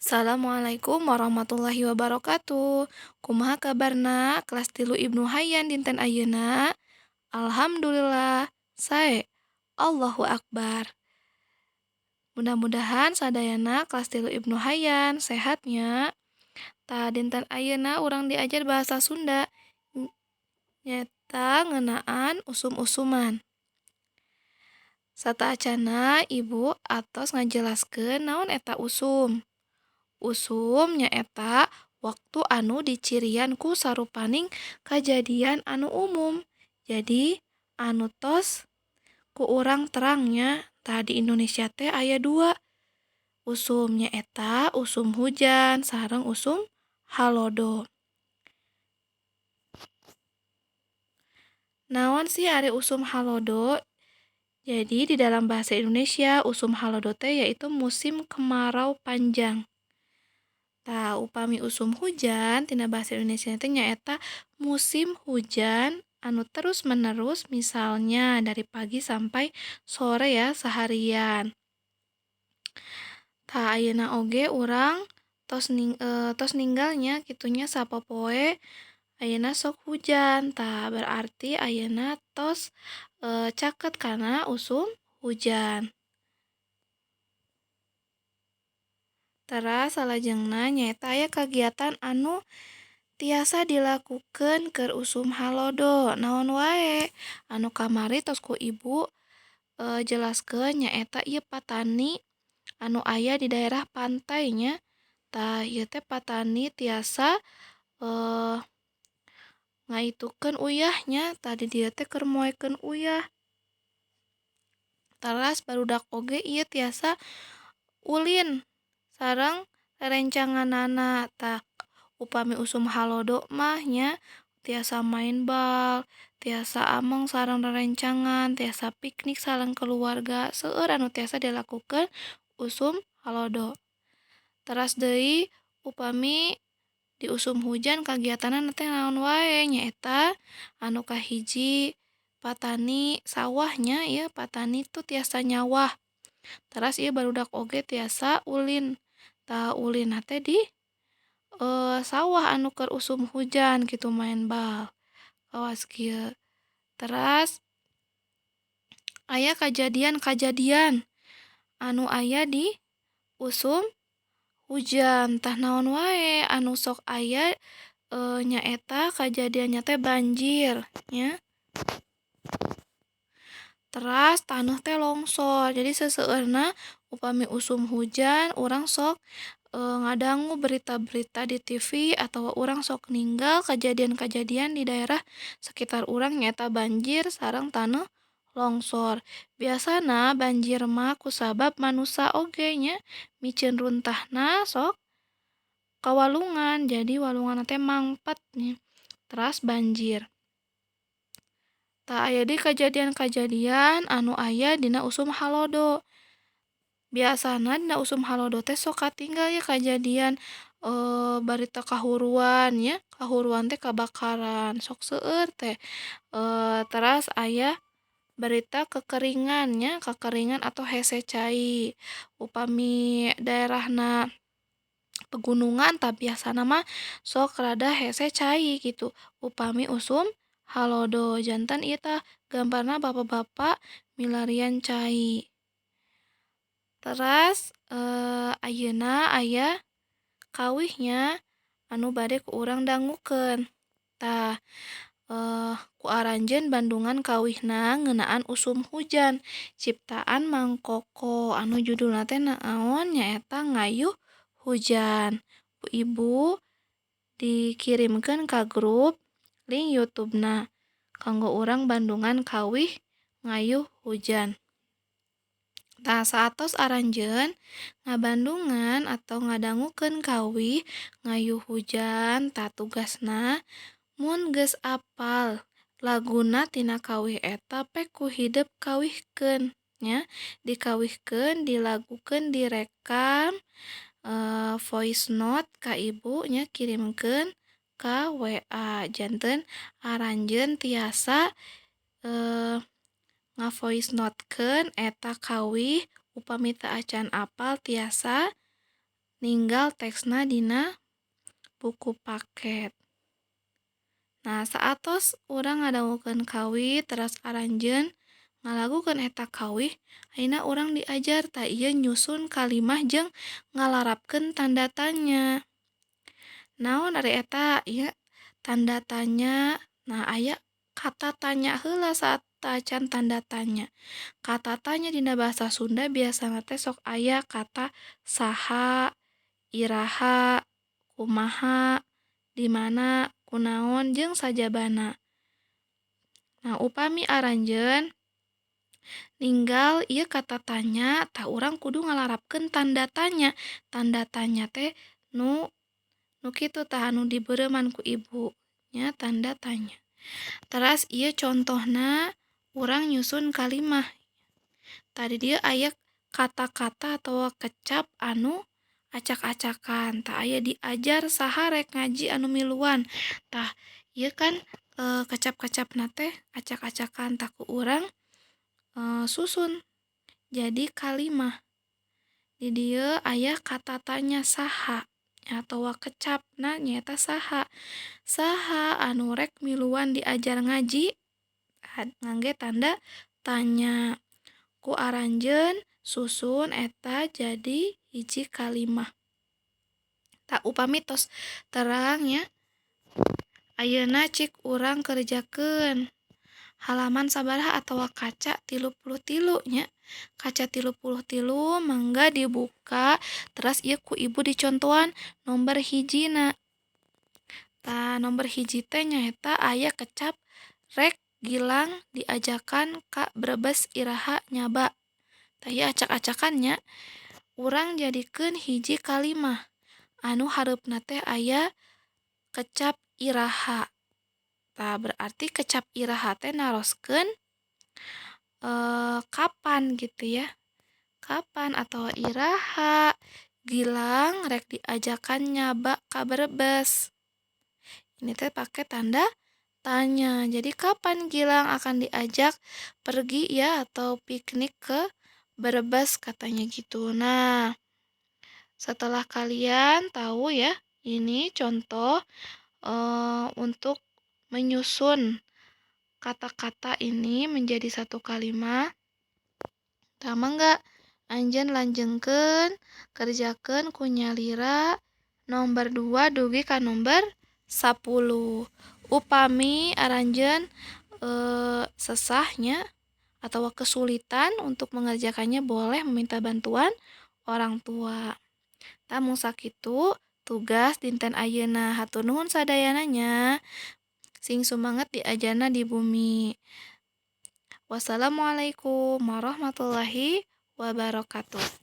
Assalamualaikum warahmatullahi wabarakatuh. Kumaha kabarna kelas 3 Ibnu Hayyan dinten ayeuna? Alhamdulillah, sae. Allahu Akbar. Mudah-mudahan sadayana kelas 3 Ibnu Hayyan sehatnya. Tah, dinten ayeuna urang diajar bahasa Sunda nyaeta ngeunaan usum-usuman. Sateuacanna Ibu atos ngajelaskeun naon eta usum. Usum nyaeta waktu anu dicirian ku sarupaning kajadian anu umum. Jadi anu tos ku urang terang nya. Tah, di Indonesia teh aya dua usum, nyaeta usum hujan sareng usum halodo. Naon sih ari usum halodo? Jadi di dalam bahasa Indonesia usum halodo teh yaitu musim kemarau panjang. Tah, upami usum hujan tina bahasa Indonesia teh nyaeta musim hujan anu terus menerus, misalnya dari pagi sampai sore ya, seharian. Tah, ayeuna oge urang tos ninggal nya kitu nya, sapopoe ayeuna sok hujan. Tah, berarti ayeuna tos caket kana usum hujan. Teras salajengna nyaeta aya kagiatan anu tiasa dilakukeun keur usum halodo. Naon wae? Anu kamari tos ku Ibu jelaskeun, nyaeta ieu patani anu aya di daerah pantai nya. Tah, ieu teh patani tiasa ngaitukeun uyah nya. Tah, di dieu teh keur moekeun uyah. Teras barudak oge ieu tiasa ulin sareng rerencanganana. Tah, upami usum halodo mah nya tiasa main bal, tiasa ameng sareng rerencangan, tiasa piknik sareng keluarga. Seueur anu tiasa dilakukeun usum halodo. Teras deui, upami di usum hujan kagiatanna teh naon wae? Nyaeta anu kahiji, patani sawah nya. Ieu patani tuh tiasa nyawah. Teras ieu barudak oge tiasa ulin. Tah, ulinna teh di sawah anu keur usum hujan kitu, main bal kawas kieu. Teras aya kajadian-kajadian anu aya di usum hujan. Tah, naon wae anu sok aya? Nyaeta kajadiannya teh banjir nya. Teras taneuh teh longsor. Jadi seseueurna upami usum hujan urang sok ngadangu berita-berita di TV atawa urang sok ninggal kajadian-kajadian di daerah sekitar urang, nyaeta banjir sareng taneuh longsor. Biasana banjir mah kusabab manusa oge nya, miceun runtahna sok ka walungan, jadi walunganna teh mangpet nya, teras banjir. Tah, aya deui kajadian-kajadian anu aya dina usum halodo. Biasana dina usum halodo teh sok katinggal ye kajadian barita kahuruan nya. Kahuruan teh kabakaran, sok seueur teh. Teras aya berita kekeringan nya, kekeringan atau hese cai. Upami daerahna pegunungan, tah biasana mah sok rada hese cai kitu upami usum halodo. Janten ieu tah gambarna bapa-bapa milarian cai. Teras ayeuna aya kawih nya anu bade ku urang dangukeun. Tah, ku aranjeun bandungan kawihna ngeunaan usum hujan ciptaan Mang Koko anu judulna teh naon? Nyaeta Ngayuh Hujan. Ku Ibu dikirimkeun ka grup link YouTube-na kanggo urang bandungan kawih Ngayuh Hujan. Tah, saatos aranjeun ngabandungan atau ngadangukeun kawih Ngayuh Hujan, tah, tugasna mun geus apal laguna tina kawih eta, pek ku hidep kawihkeun nya, dikawihkeun, dilagukeun, direkam voice note ka Ibu nya, kirimkeun ka WA. Janten aranjeun tiasa nga-voice note-keun eta kawih. Upami teu acan apal, tiasa ninggal teksna dina buku paket. Nah, saatos urang ngadangukeun kawih teras aranjeun ngalagukeun eta kawih, ayeuna urang diajar tah ieu nyusun kalimah jeung ngalarapkeun tanda tanya. Naon ari eta? Ieu tanda tanya. Nah, aya kata tanya heula saacan tanda tanya. Kata tanya dina basa Sunda biasana teh sok aya kata saha, iraha, kumaha, dimana, kunaon, jeung sajabana. Nah, upami aranjeun ninggal ieu kata tanya, tah urang kudu ngalarapkeun tanda tanya. Tanda tanya teh nu nu kitu tah anu dibeureuman ku ibu nya, tanda tanya. Teras ieu contohna urang nyusun kalimah. Tah di dieu aya kata-kata atawa kecap anu acak-acakan. Tah, aya diajar saha rek ngaji anu miluan. Tah, ieu kan kecap-kecapna teh acak-acakan, tah ku urang susun jadi kalimah. Di dieu aya kata tanya saha atawa kecapna nyaeta saha. Saha anu rek miluan diajar ngaji? Ngangge tanda tanya. Ku aranjeun susun eta jadi hiji kalimah. Tah, upami tos terang nya, ayeuna cik urang kerjakeun halaman sabaraha atawa kaca 33 nya. Kaca 33 mangga dibuka, teras ieu ku ibu dicontohan nomor hijina. Tah, nomor hiji teh nyaeta aya kecap rek Gilang diajakan ka Brebes iraha nyaba. Tah, ieu acak-acakan nya. Urang jadikeun hiji kalimah anu hareupna teh aya kecap iraha. Tah, berarti kecap iraha teh naroskeun kapan gitu ya. Kapan atawa iraha Gilang rek diajakan nyaba ka Brebes. Ini teh pake tanda tanya. Jadi kapan Gilang akan diajak pergi ya atau piknik ke Brebes, katanya gitu. Nah, setelah kalian tahu ya, ini contoh untuk menyusun kata-kata ini menjadi satu kalimat. Tah, mangga anjeun lanjengkeun, kerjakeun ku nyalira nomor 2 dugi ka nomor 10. Upami aranjeun sesah nya atau kesulitan untuk mengerjakannya, boleh meminta bantuan orang tua. Tah, mung sakitu tugas dinten ayeuna. Hatur nuhun sadayana nya. Sing sumanget diajarna di bumi. Wassalamualaikum warahmatullahi wabarakatuh.